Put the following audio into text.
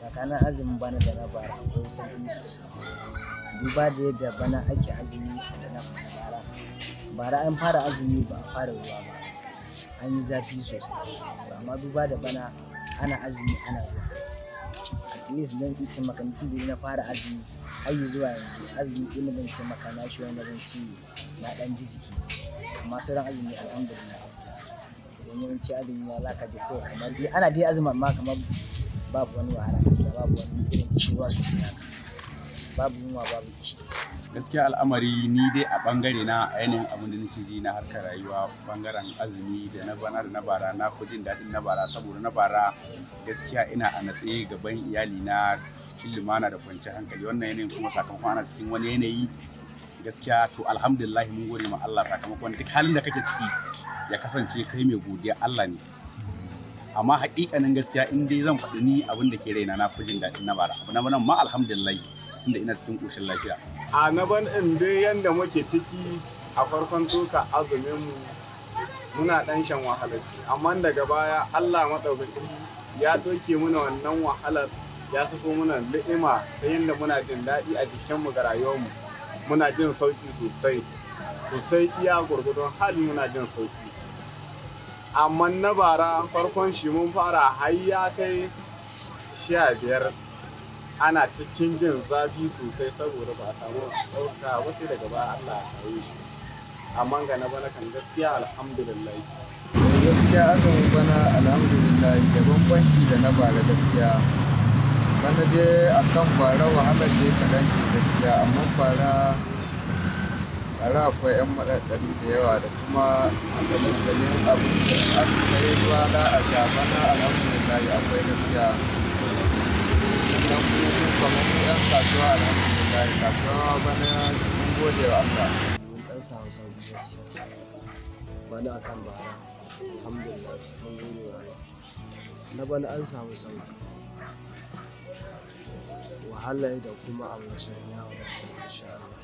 Tsakanin azumin bana da na bara akwai sauƙi sosai. Duba da yadda bana ake azumi da na bara. Bara an fara azumi ba a fara ruwa ba. An yi zafi sosai. Amma duba da bana ana azumi ana ruwa. At least zan iya ce maka tun da na fara azumi har zuwa yanzu azumi ɗin da zan ce maka na shi wanda zan ci na ɗan ji jiki. Amma sauran azumi alhamdulillah gaskiya. Don yawanci azumi ma za ka ji kawai kamar dai ana dai azumi amma kamar babu wani wahala gaskiya, babu wani irin ƙishirwa sosai haka. Babu yunwa babu ƙishi. Gaskiya al'amari ni dai a bangare na a yanayin abin da nake ji na harkar rayuwa bangaren azumi da na bana da na bara, na fi jin daɗin na bara, saboda na bara gaskiya ina a natsaye gaban iyali na cikin lumana da kwanciyar hankali. Wannan yanayin kuma sakamakon ana cikin wani yanayi gaskiya, to alhamdulillah mun gode ma Allah sakamakon duk halin da kake ciki ya kasance kai mai godiya Allah ne. Amma haƙiƙanin gaskiya in dai zan faɗi ni abin da ke raina, na fi jin daɗin na bara. Abu na bana ma alhamdulillah tunda ina cikin ƙoshin lafiya. A na ban ɗin dai yanda muke ciki a farkon tuka azumin mu muna ɗan shan wahalar shi, amma daga baya Allah maɗaukaki ya ɗauke muna wannan wahalar, ya sako muna ni'ima ta yanda muna jin daɗi a jikinmu ga rayuwarmu. Muna jin sauƙi sosai sosai, iya gwargwadon hali muna jin sauƙi. Amma na bara farkon shi mun fara har ya kai 15 ana cikin jin zafi sosai saboda ba a samu ɗauka ba, sai daga baya Allah ya kawo shi. Amma ga na bana kan gaskiya alhamdulillah. Gaskiya azumin bana alhamdulillah da bambanci da na bara gaskiya. Bana dai akan bara wahalar dai kaɗan ce gaskiya, amma bara akwai 'yan matsatsalu da yawa da kuma matsalolin abin da aka yi ruwa za a sha. Bana alhamdulillah akwai gaskiya. Sannan kuma mu kamar mu 'yan kasuwa, alhamdulillah kasuwa bana mun gode wa Allah. Mun ɗan samu sauƙi gaskiya bana akan bara, alhamdulillah mun gode wa Allah. Na bana an samu sauƙi, wahala da kuma abincin ya wadata insha Allah.